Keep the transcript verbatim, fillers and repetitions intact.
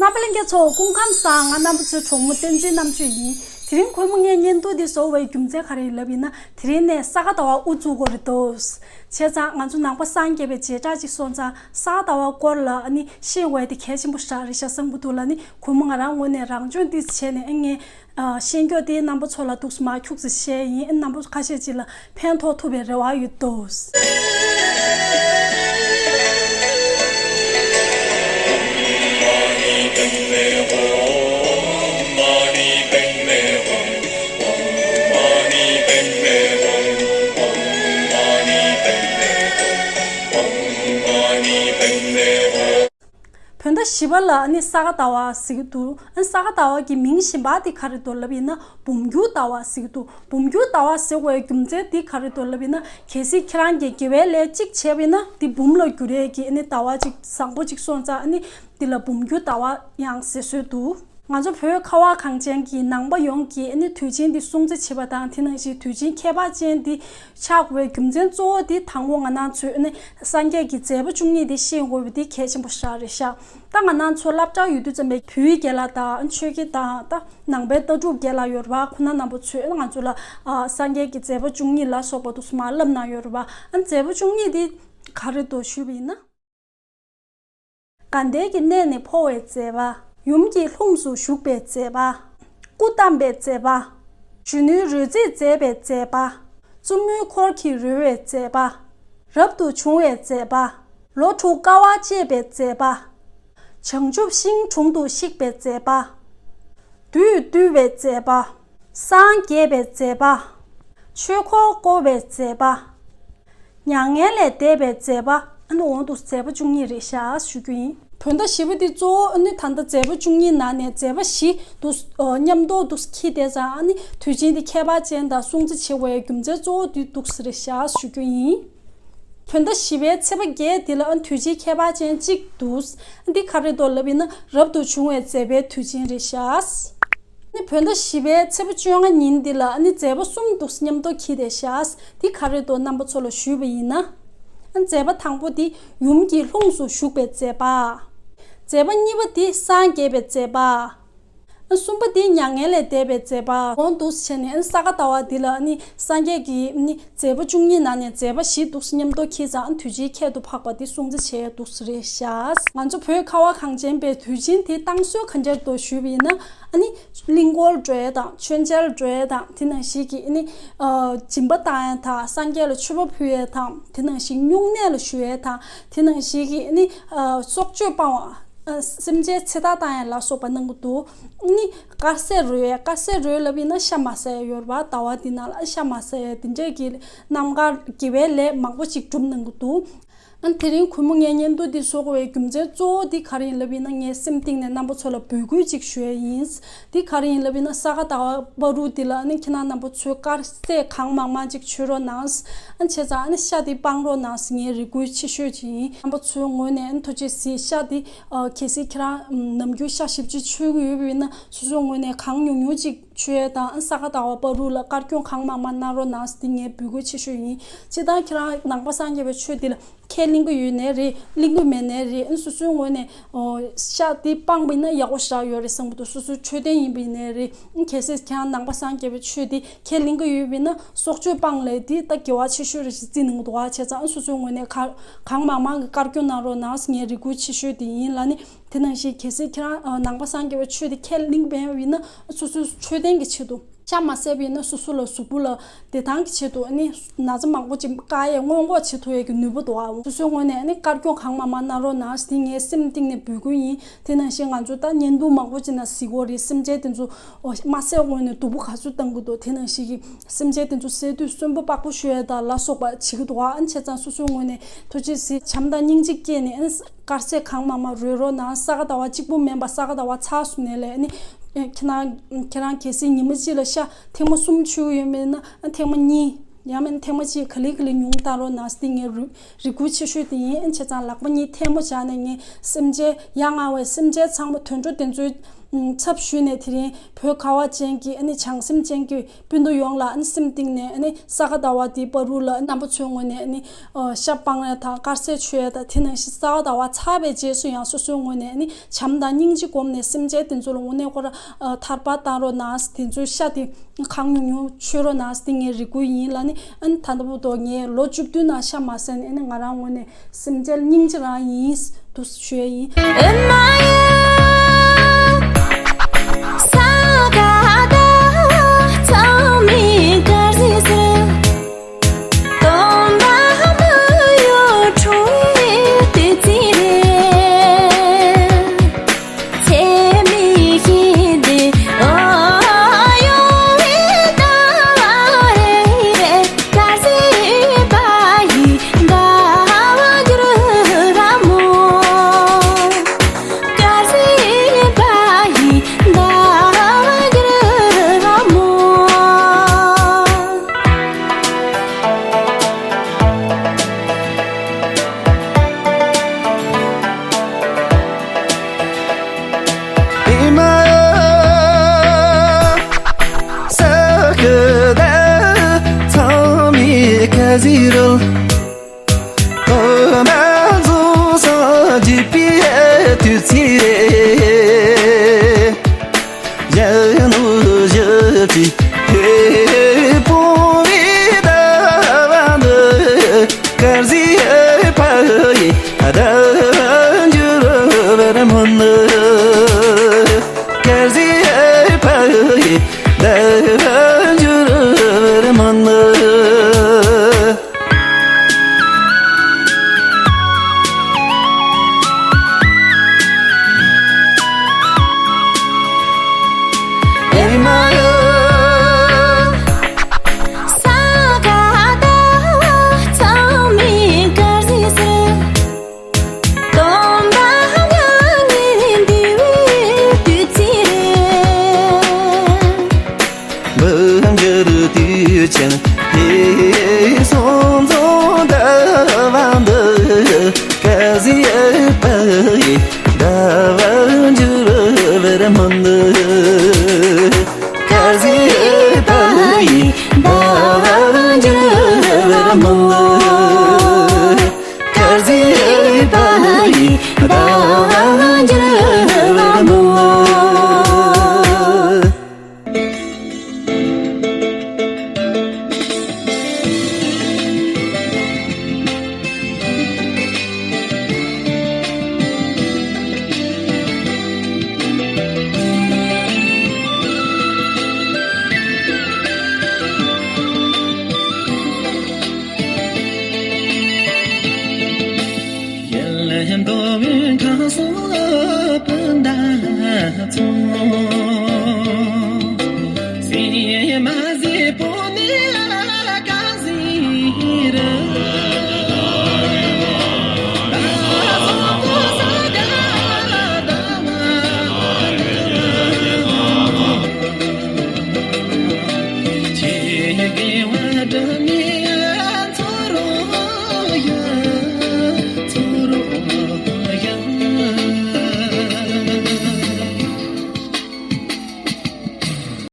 རྣམ་པ་ལྷན་རྒྱས་ཚོ་སྐུ་ཁམས་བཟང་། ང་རྣམ་པ་ཚོའི་གྲོགས་མོ་བསྟན་འཛིན་རྣམ་དཔྱོད་ཡིན། དེ་རིང་གུས་མོ་ངའི་བརྙན་ཐུང་འདི་བཟོ་བའི་རྒྱུ་མཚན་ག་རེ་ཡིན་ལབ་ཡིན་ན། དེ་རིང་ནས་ས་ག་ཟླ་བ་དབུ་བཙུགས་དགོས་རེད་འདུག་བྱས་ཙང་ང་ཚོ་ནང་པ་སངས་རྒྱས་པའི་བྱེ་བྲག་ཅིག་སོང་ཙང་ས་ག་ཟླ་བ་སྐོར་ལ་ཨ་ནི་ཤེས་དགོས་དེ་གལ་ཆེན་པོ་ཞིག་རེད་ཤག་བསམ་གྱི་འདུག་ལ། ཨ་ནི་གུས་མོ་ང་རང་ངོས་ནས་རང་སྦྱོང་ཏིས་བྱས་ནས་ཨ་ངས་ཨ་ཤེས་མཁན་དེ་རྣམ་པ་ཚོ་ལ་འདུག་སེ་མར་ཁྱུག་ཙམ་བཤད་ཡིན། རྣམ་པ་ཁ་ཤས་ཅིག་ལ་ཕན་ཐོགས་ཐུབ་པའི་རེ་བ་ཡོད་འདུག་བོད་ཟླ་བཞི་པ་ལ་ཨ་ནི་ས་ག་ཟླ་བ་ཟེར་གྱི་འདུག་ཨ་ནི་ས་ག་ཟླ་བ་གི་མིང་གཞན་པ་དེ་ག་རེ་འདུག་ལབ་ཡིན་ན་འབུམ་འགྱུར་ཟླ་བ་ཟེར་གྱི་འདུག་འབུམ་འགྱུར་ཟླ་བ་ཟེར་བའི་རྒྱུ་མཚན་དེ་ག་རེ་འདུག་ལབ་ཡིན་ན། གལ་སྲིད་ཁྱེད་རང་གིས་དགེ་བའི་ལས་གཅིག་བྱས་པ་ཡིན་ན་དེ་འབུམ་ལ་འགྱུར་ཡས་ཀྱི་ཨ་ནི་ཟླ་བ་གཅིག་བཟང་པོ་གཅིག་སོང་ཙང་ཨ་ནི་དེ་ལ་འབུམ་འགྱུར་ཟླ་བ་ཡང་ཟེར་སྲོལ་འདུག་ང་ཚོ་བོད་ཁ་བ་གངས་ཅན་གྱི་ནང་པ་ཡོངས་ཀྱིས་ཨ་ནི་དུས་ཆེན་འདི་སྲུང་བརྩི་བྱེད་པ་དང་། དེ་ནང་བཞིན་དུས་ཆེན་ཁྱད་པར་ཅན་འདི་ཆགས་དགོས་པའི་རྒྱུ་མཚན་གཙོ་བོ་དེ་དང་པོ་ང་རང་ཚོས་ཨ་ནི་སངས་རྒྱས་ཀྱི་མཛད་པ་བཅུ་གཉིས་དེ་ཤེས་དགོས་པ་དེ་གལ་ཆེན་པོ་ཞིག་རེད་ཤག་ད་ང་རང་ཚོ་སློབ་གྲྭ་ཡོད་དུས་ཙམ་པའི་བོད་ཡིག་རྒན་ལགས་དང་ཆོས་དགེ་དང་ད་ནང་པའི་ལྟ་གྲུབ་རྒན་ལགས་ཡོད་རེད་པ། ཁོང་རྣམ་པ་ཚོས་ང་ཚོ་ལ་ཨ་སངས་རྒྱས་ཀྱི་མཛད་པ་བཅུ་གཉིས་ལ་སོགས་པ་འདུག་སེ་མར་བསླབ་གནང་ཡོད་རེད་པ། ཨ་མཛད་པ་བཅུ་གཉིས་དེ་ག་རེ་འདུག་ཞུས་པ་ཡིན་ན། དགའ་ལྡན་གྱི་གནས་ནས་འཕོ་བའི་མཛད་པ། ཡུམ་གྱི་ལྷུམས་སུ་ཞུགས་པའི་མཛད་པ། སྐུ་བལྟམས་པའི་མཛད་པ། གཞོན་ནུའི་རོལ་རྩེད་མཛད་པའི་མཛད་པ། བཙུན་མོའི་འཁོར་གྱིས་རོལ་བའི་མཛད་པ། རབ་ཏུ་བྱུང་བའི་མཛད་པ། ལོ་དྲུག་དཀའ་བ་སྤྱད་པའི་མཛད་པ། བྱང་ཆུབ་ཤིང་དྲུང་དུ་གཤེགས་པའི་མཛད་པ། བདུད་བཏུལ་བའི་མཛད་པ། སངས་རྒྱས་པའི་མཛད་པ། ཆོས་འཁོར་བསྐོར་བའི་མཛད་པ། མྱ་ངན་ལས་འདས་པའི་མཛད་པ། ཨ་ནི་འོ་འདུག་མཛད་པ་བཅུ་གཉིས་རེད་ཤག་ཞུ་རྒྱུ་ཡིན། བོད་ཟླ་བཞི་པ་འདི་གཙོ་བོ་ཨ་ནི་ད་ལྟ་མཛད་པ་བཅུ་གཉིས་ནང་ནས་མཛད་པ་བཞི་འདུག་ཨ་མཉམ་དུ་འདུག་འཁྱེར་བསྡད་ཙང་། ཨ་ནི་དུས་ཆེན་འདི་ཁྱད་པར་ཅན་དང་སྲུང་བརྩི་བྱེད་དགོས་པའི་རྒྱུ་མཚན་གཙོ་བོ་འདི་འདུག་རེད་ཤག་ཞུ་རྒྱུ་ཡིན། བོད་ཟླ་བཞི་པའི་ཚེས་པ་བརྒྱད་འདི་ལ་ཨ་ནི་དུས་ཆེན་ཁྱད་པར་ཅན་གཅིག་འདུག་འདི་ག་རེ་འདུག་ལབ་ཡིན་ན་རབ་ཏུ་བྱུང་བའི་མཛད་པའི་དུས་ཆེན་རེད་ཤག་ནི་བོད་ཟླ་བཞི་པའི་ཚེས་པ་བཅོ་ལྔ་ཉིན་འདི་ལ་ནི་མཛད་པ་གསུམ་འདུག་མཉམ་དུ་འཁྱེར་བསྡད་ཤག་འདི་ག་རེ་འདུག་རྣམ་པ་ཚོ་ལ་ཞུས་པ་ཡིན་ན། མཛད་པ་དང་པོ་འདི་ཡུམ་གྱི་ལྷུམས་སུ་ཞུགས་པའི་མཛད་པ། མཛད་པ་གཉིས་པ་འདི་སངས་རྒྱས་པའི་མཛད་པ། གསུམ་པ་འདི་མྱ་ངན་ལས་འདས་པའི་མཛད་པ། འོ་འདུག་བྱས་ནས་ས་ག་ཟླ་བ་འདི་ལ་ནི་སངས་རྒྱས་ཀྱི་ནི་མཛད་པ་བཅུ་གཉིས་ནང་ནས་མཛད་པ་བཞི་འདུག་མཉམ་དུ་འཁྱེར་ཙང་དུས་ཆེན་ཁྱད་དུ་འཕགས་པ་འདི་སྲུང་བརྩི་བྱས་འདུག་རེད་ཤག་ང་ཚོ་བོད་ཁ་བ་གངས་ཅན་པའི་དུས་ཆེན་དེ་བཏང་སྲོལ་ག་འདྲ་འདུག་ཞུས་པ་ཡིན་ན། ཨ་ནི་གླིང་སྐོར་འགྲོ་ཡས་དང་མཆོད་མཇལ་འགྲོ་ཡས་དང་། དེ་ནང་བཞིན་གྱི་ཨ་ནི་ཨ་སྦྱིན་པ་བཏང་ཡས་དང་། སངས་རྒྱས་ལ་མཆོད་པ་ཕུལ་ཡས་དང་། དེ་ནང་བཞིན་སྨྱུང་གནས་ལ་ཞུ་ཡས་དང་། དེ་ནང་བཞིན་གྱི་ཨ་ནི་ཨ་སྲོག་གཅོད་སྤང་བ། ཨ་སེམས་ཅན་ཚེ་ཐར་བཏང་ཡས་ལ་སོགས་པ་གནང་གི་འདུག་ཨ་ནི་དཀར་ཟས་རོལ་ཡས། དཀར་ཟས་རོལ་ལབ་ཡིན་ན་ཤ་མ་ཟ་ཡས་ཡོད་རེད་པ། ཟླ་བ་འདི་ནང་ལ་ཤ་མ་ཟ་ཡས་དེ་འདྲས་ཀྱི་རྣམ་དཀར་དགེ་བའི་ལས་མང་པོ་ཅིག་སྒྲུབ་གནང་གི་འདུག་ཨ་ནི་དེ་རིང་གུས་མོ་ངའི་བརྙན་ཐུང་འདི་བཟོ་དགོས་པའི་རྒྱུ་མཚན་གཙོ་བོ་འདི་ག་རེ་ཡིན་ལབ་ཡིན་ན། ངས་སེམས་གཏིང་ནས་རྣམ་པ་ཚོ་ལ་འབོད་སྐུལ་ཅིག་ཞུ་ཡས་ཡིན། འདི་ག་རེ་ཡིན་ལབ་ཡིན་ན། ས་ག་ཟླ་བ་བར་དུ་འདི་ལ་ཨ་ནི་ཁྱེད་རང་རྣམ་པ་ཚོས་དཀར་ཟས་གང་མང་མང་ཅིག་མཆོད་རོགས་གནང་། ཨ་ནི་བྱས་ཙང་ཨ་ནི་ཤ་འདི་སྤང་རོགས་གནང་ཟེར་ངའི་རེ་སྐུལ་ཆེ་ཤོས་ཅིག་ཡིན། རྣམ་པ་ཚོའི་ངོས་ནས་ཨ་ནི་ཐུགས་རྗེ་གཟིགས། ཤ་འདི་ཨ་གལ་སྲིད་ཁྱེད་རང་ནམ་རྒྱུན་ཤ་ཞིབ་ཅིག་མཆོད་ཀྱི་ཡོད་པ་ཡིན་ན། སོ་སོའི་ངོས་ནས་གང་ཉུང་ཉུང་ཅིག་མཆོད་ཡས་དང་། ས་ག་ཟླ་བ་བར་དུ་ལ་དཀར་སྐྱོང་གང་མང་མང་གནང་རོགས་གནང་ཟེར་འདི་ངའི་འབོད་སྐུལ་ཆེ་ཤོས་ཡིན། སྤྱིར་བཏང་ཁྱེད་རང་ནང་པ་སངས་རྒྱས་པའི་ཆོས་འདི་ལ་ཁས་ལེན་གྱི་ཡོད་ནའི་རེད། ལེན་གྱི་མེད་ནའི་རེད། ཨ་ནི་སོ་སོའི་ངོས་ནས་ཨོ་ཤ་འདི་སྤངས་པ་ཡིན་ན་ཡག་པོ་ཞེ་དྲག་ཡོད་རེད་བསམ་གྱི་འདུག་སོ་སོའི་འཕྲོད་བསྟེན་ཡིན་པ་ཡིན་ནའི་རེད། ཨ་ནི་གལ་སྲིད་ཁྱེད་རང་ནང་པ་སངས་རྒྱས་པའི་ཆོས་འདི་ཁས་ལེན་གྱི་ཡོད་པ་ཡིན་ན། སྲོག་གཅོད་སྤངས་ལས་འདི་ད་དགེ་བ་ཆེ་ཤོས་རེད་ཅེས་བརྩི་གནང་གི་འདུག་བ། བྱས་ཙང་ཨ་ནི་སོ་སོའི་ངོས་ནས་ག་གང་མང་མང་གི་དཀར་སྐྱོང་གནང་རོགས་གནང་ཟེར་ངའི་རེ་སྐུལ་ཆེ་ཤོས་དེ་ཡིན་ལ་ནི། དེ་ནང་བཞིན་གལ་སྲིད་ཁྱེད་རང་ནང་པ་སངས་རྒྱས་པའི་ཆོས་དེ་ཁས་ལེན་པ་ཡིན་ན། སོ་སོའི་འཕྲོད་བསྟེན་གྱི་ཆེད་དུ། ཤ་མ་ཟས་པ་ཡིན་ན་སོ་སོ་ལ་གཟུགས་པོ་ལ་བདེ་ཐང་གི་ཆེད་དུ། ཨ་ནི་ན་ཚ་མང་པོ་ཅིག་བཀག་ཡས་སྔོན་འགོག་བྱེད་ཐུབ་ཡས་ཀྱི་ནུས་པ་འདུག་ཨ། སོ་སོའི་ངོས་ནས་ཨ་ནི་དཀར་སྐྱོང་གང་མང་མང་གནང་རོགས་གནང་ཟེར་ངའི་སེམས་གཏིང་ནས་འབོད་སྐུལ་ཡིན། དེ་ནང་བཞིན་ང་ཚོ་ད་བརྙན་ཐུང་མང་པོ་ཅིག་ནང་གཟིགས་ཀྱི་ཡོད་རེད། སེམས་ཅན་དེ་ཚོ་ཨོ་མ་ཟས་སྔོན་ནས་སྡུག་པོ་ག་ཚོད་བཏང་གི་འདུག་དེ་ནང་བཞིན་གྱི་སེམས་ཅན་དེ་ཚོ་བསད་དུས་གསོན་པོ་པགས་པོ་བཤུ་ཡས་དང་ལ་སོགས་པ་བྱེད་ཀྱི་འདུག་ཨ། ཨ་ནི་བྱས་ཙང་སོ་སོའི་ངོས་ནས་ཐུགས་རྗེ་གཟིགས། བྱམས་དང་སྙིང་རྗེ་བསྐྱེད་ནས། ཨ་ནི་དཀར་ཟས་གང་མང་མང་རོལ་རོགས་གནང་། ས་ག་ཟླ་བ་གཅིག་པུ་མིན་པ་ས་ག་ཟླ་བ་ཚར་སོང་ནའི་ལས་ནི། ཁྱེད་རང་ཁྱེད་རང་གལ་སྲིད་ཉི་མ་གཅིག་ལ་ཤ་ཐེངས་མ་གསུམ་མཆོད་ཀྱི་ཡོད་མེད་ན། ཨ་ཐེངས་མ་གཉིས། ཡང་མིན་ཐེངས་མ་གཅིག་ག་ལེ་ག་ལེ་ཉུང་བཏང་རོགས་གནང་ཟེར་ངའི་རེ་རེ་སྐུལ་ཆེ་ཤོས་དེ་ཡིན། ཨ་ནི་བྱས་ཙང་ལག་པ་གཉིས་ཐལ་མོ་སྦྱར་ནས། ངས་སེམས་ཅན་ཡ་ང་བའི་སེམས་ཅན་ཚང་མ་དུད་འགྲོ་དེ་ཚོའི་ ཚབ་ཞུས་ནས་དེ་རིང་བོད་ཁ་བ་ཅན་གྱི་ཨ་ནི་བྱང་སེམས་ཅན་གྱི་སྤུན་ཟླ་ཡོངས་ལ་ཨ་ནི་སེམས་གཏིང་ནས་ཨ་ནི་ས་ག་ཟླ་བ་འདིའི་བར་དུ་ལ་རྣམ་པ་ཚོའི་ངོས་ནས་ཨ་ནི་ཨ་ཤ་སྤང་ཡ་དང་དཀར་ཟས་མཆོད་ཡ་དང་དེ་ནང་བཞིན་ས་ག་ཟླ་བ་ཚར་བའི་རྗེས་སུ་ཡང་སོ་སོའི་ངོས་ནས་ཨ་ནི་བྱམས་དང་སྙིང་རྗེ་བསྒོམས་ནས་སེམས་ཅན་དེ་ཚོ་ལ་དངོས་གནས་ཁོ་ར་ཨ་ཐར་པ་བཏང་རོགས་གནང་། དེ་ཚོའི་ཤ་དེ་གང་ཉུང་ཉུང་མཆོད་རོགས་གནང་ཟེར་ངས་རེ་སྐུལ་ཡིན་ལ་ནི། ཨ་ནི་ད་ལྟ་བར་དུ་ངས་ལོ་བཅུ་བདུན་ནང་ཤ་མ་ཟས་ནས་ཨ་ནི་ང་རང་ངོས་ནས་སེམས་ཅན་སྙིང་རྗེ་རང་ཡིན་འདུག་ཞུ་ཡ་ཡིན།